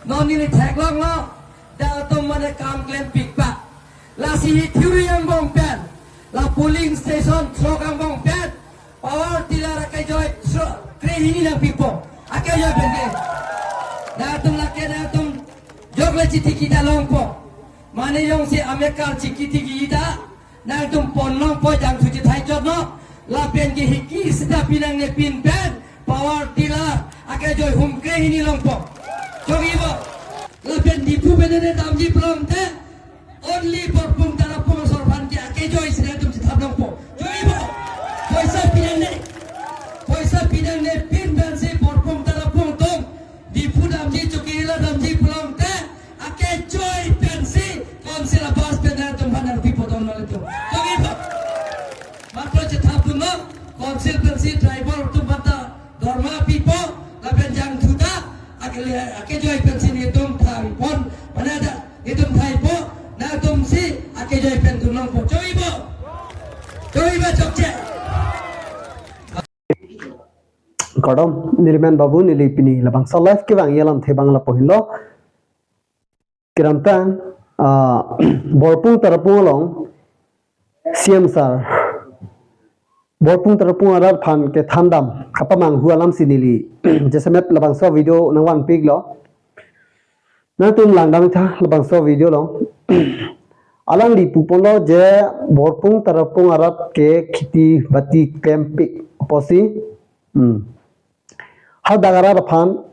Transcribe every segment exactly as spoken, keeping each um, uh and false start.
Non neli theklonglo, dak atum mane kam klempik pa. Lasi hi theory angbong pen, la polling station throk angbong pen, power tiller akejoi throk krehini nangpipo. Akejoi pen ke. Dak atum lake dak atum jokle chithiki ta longpo. Mane jongsi amekar chiki thiki ta, nangtum pon longpo, jangthu chethai chotlo, lapen ke hiki sita pinangne pin pen, power tiller akejoi hum krehini longpo. Chokji bo. Lapen Diphu pen ne damji pulote, only Borpung Tarapung asor aphan ke akejoi si nangtum chethap longpo. Chokji bo. Poisa pinangne. Poisa pinangne pin pensi Borpung Tarapung atum Diphu damji, Chokihola damji pulote, akejoi pensi council abus pen nangtum aphan nangpipo don malitum. Chokji bo. Matro chethap dunlo, council pensi tribal atum aphan ta dorma pipo, lapen jangthu ta, akele, akejoi pensi netum thai pon, mane dak netum thaipo, nangtumsi akejoi pen dun longpo. Chokji bo. Chokji bo chokche. Kardom, neli men Babu, neli pini labangso live kevang alamthe abang lapu henlo. Kedamtang, ah, Borpung Tarapung along C M sir Borpung Tarapung arat aphan kethandam kapamanghu alamsi neli jasemet labangso video nangvanpiklo. Nangtum langdamtha labangso video along. Alangli puponlo je Borpung Tarapung arat ke kheti bati klempik apotsi. Hmm. Hadak arat aphan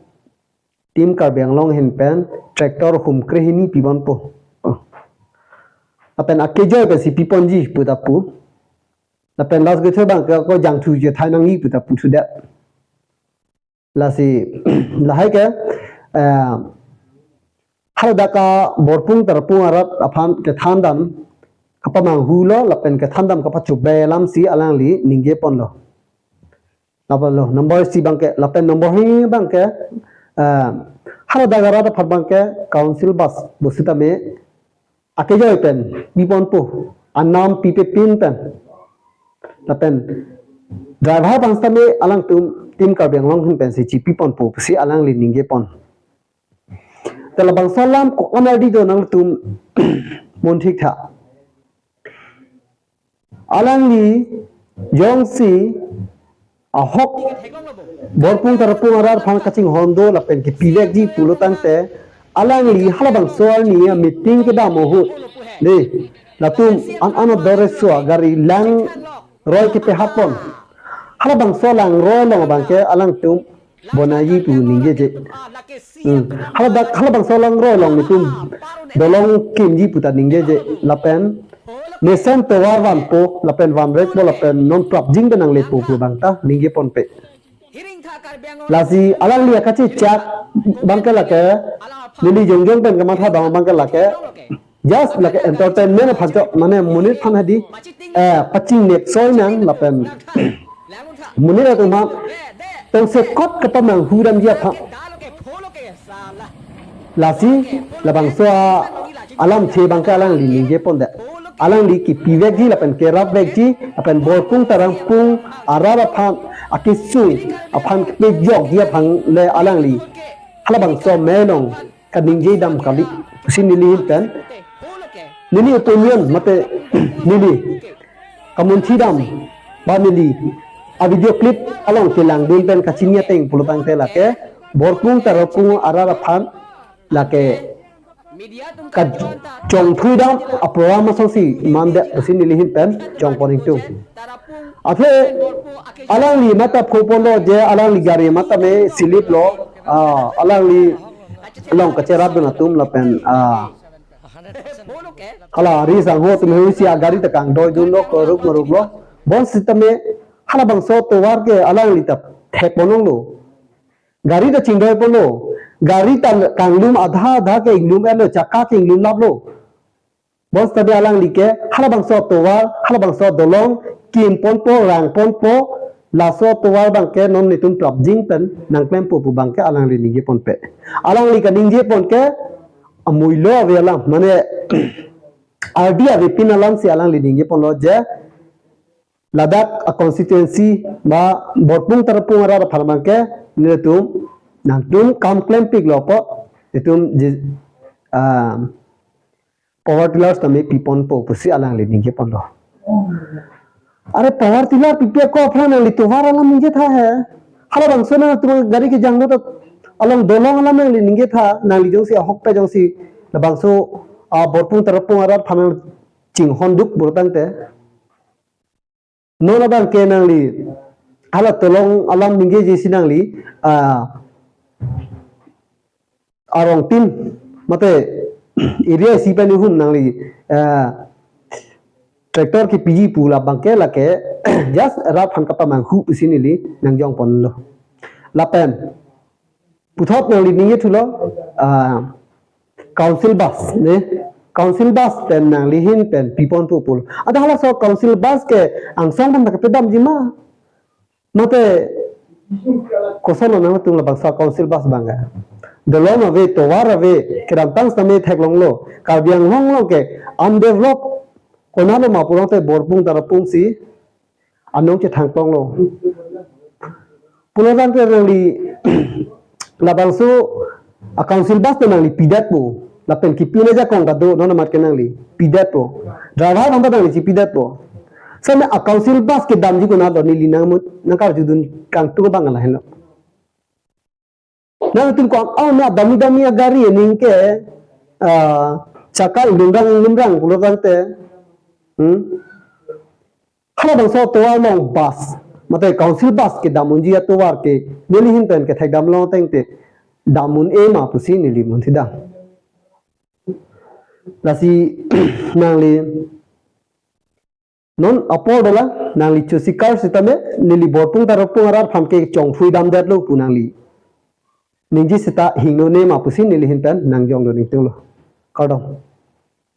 Team Karbi Anglong ahin pen tractor hum krehini piponpo. Oh. Lapen akejoi pensi piponji pu ta pu. Lapen last kechoi abang ke ko jangthu chethai nangji pu ta puthudet. Lasi, lahai ke, eh, hadak a Borpung Tarapung arat aphan kethandam kapamanghulo, lapen kethandam kapachobei alamsi alangli ningjeponlo. Lapen lo, number isi abang ke, lapen number hini abang ke, eh, hadak arat aphan abang ke council bus pusitame akejoi pen piponpo, anam pipe pin pen. Lapen driver abang sitame alangtum Team Karbi Anglong ahin pensi chipiponpo pusi alangli ningjepon. Te labangso alam ko-an ardi do nangtum munthik tha. Alangli jongsi ahok Borpung Tarapung arat aphan kachinghon do lapen kepivekji pulo tangte, alangli halabangso arni a meeting kedam ahut, de, latum an an adore so gari langroi kepehapon. Halabangso langroi along abang ke alangtum bonaiji pu ningjeje. Hmm. Haladak, halabangso langroi along netum dolong kimji pu ta ningjeje. Lapen mesen tovar vanpo, lapen vanrekpo, lapen non prapjin pen nanglepo pu abang ta ningjeponpe. Lasi alangli akachechak abang ke lake, neli jongjong pen kamatha abang abang ke lake, just lake entertainment aphan chot, mane monit aphan hadi, eh, pachingnek soi nang lapen monit atum aphan tongsekot kapamanghu damji aphan. Lasi labangso a alamthe abang ke alangli ningjepondet. Alangli kepivekji lapen kerapvekji lapen Borpung Tarapung arat aphan akesung aphan kepejokji aphan le alangli halabangso amei along kaningje dam kali pusi neli ahin pen, neli opinion mate neli kamunthi dam ba neli a video clip along kelangdun pen kachini ateng pulo tangte lake Borpung Tarapung arat aphan lake kachongthui dam a program asonsi mandet pusi neli ahin pen chongpon ingtung. Athe alangli mata phoponlo je alangli gari matame slip lo, ah, alangli along kacherapdun atum lapen, ah, hala ri sangho atum heusi agari ta kangdoidunlo, koruk maruklo. Bonsitame halabangso tovar ke alangli ta thepon longlo. Gari ta chingdoiponlo. Gari ta kanglum adha adha ke inglum-etlo, chakka ke inglumlaplo. Bonsitame alangli ke halabangso tovar, halabangso dolong kimponpo, rangponpo, laso tovar abang ke non netum prapjin pen nangklempo pu abang ke alangli ningjeponpe. Alangli kaningjepon ke amuilo ave alam, mane ardi avepin alamsi alangli ningjeponlo je ladak a constituency ba Borpung Tarapung arat aphan abang ke netum nangtum kam klempiklo apot Itum je, ah, power tillers tame piponpo pusi alangli ningjeponlo. Are power tiller pipi ako aphrang nangli tovar alam ningjetha he. Halabangso nangtum gari kejang do along dolong alam nangli ningjetha, nangli jongsi ahokpet jongsi labangso, ah, Borpung Tarapung arat aphan chinghonduk pulotangte. Non abang ke nangli hala dolong alam ningjesi nangli, ah, arong tin mate area isi pen ihum nangli, ah, tractor kepiji pu labang ke lake just rat aphan kapamanghu pusi neli nangjongponlo. Lapen puthot nangli ningjethulo, ah, council bus, ne? Council bus pen nangli ahin pen piponpo pulo. Ada halaso council bus ke angsong aphan ta kepedamji ma? Mate kosonlo nangtum labangso council bus abang ke? Dolong ave, tovar ave, kedamtang sitame theklonglo. Karbi Anglong along ke undeveloped konatlo ma pulotangte Borpung Tarapung si anong chethangklonglo. Pulotangte nangli labangso a council bus ta nangli pidetpo. Lapen kipine ajakong ta do, non amat ke nangli pidetpo. Driver aphan ta nangli chipidetpo. Same a council bus kedamji konatlo neli nang nangkarjudun kangtung abang lahenlo. Nangtum ko, oh, na dami dami agari aning ke, ah, chakka inglumrang inglumrang pulotangte. Hmm? Halabangso tovar along bus, mate council bus kedam unji atovar ke neli ahin pen kethekdamlong tangte dam un-e ma pusi neli munthidam. Lasi nangli non apor dolang, nangli chosikar sitame neli Borpung Tarapung arat aphan ke chongphui damdetlo pu nangli ningje seta hingnone ma pusi neli ahin pen nangjongdun ingtunglo. Kardom.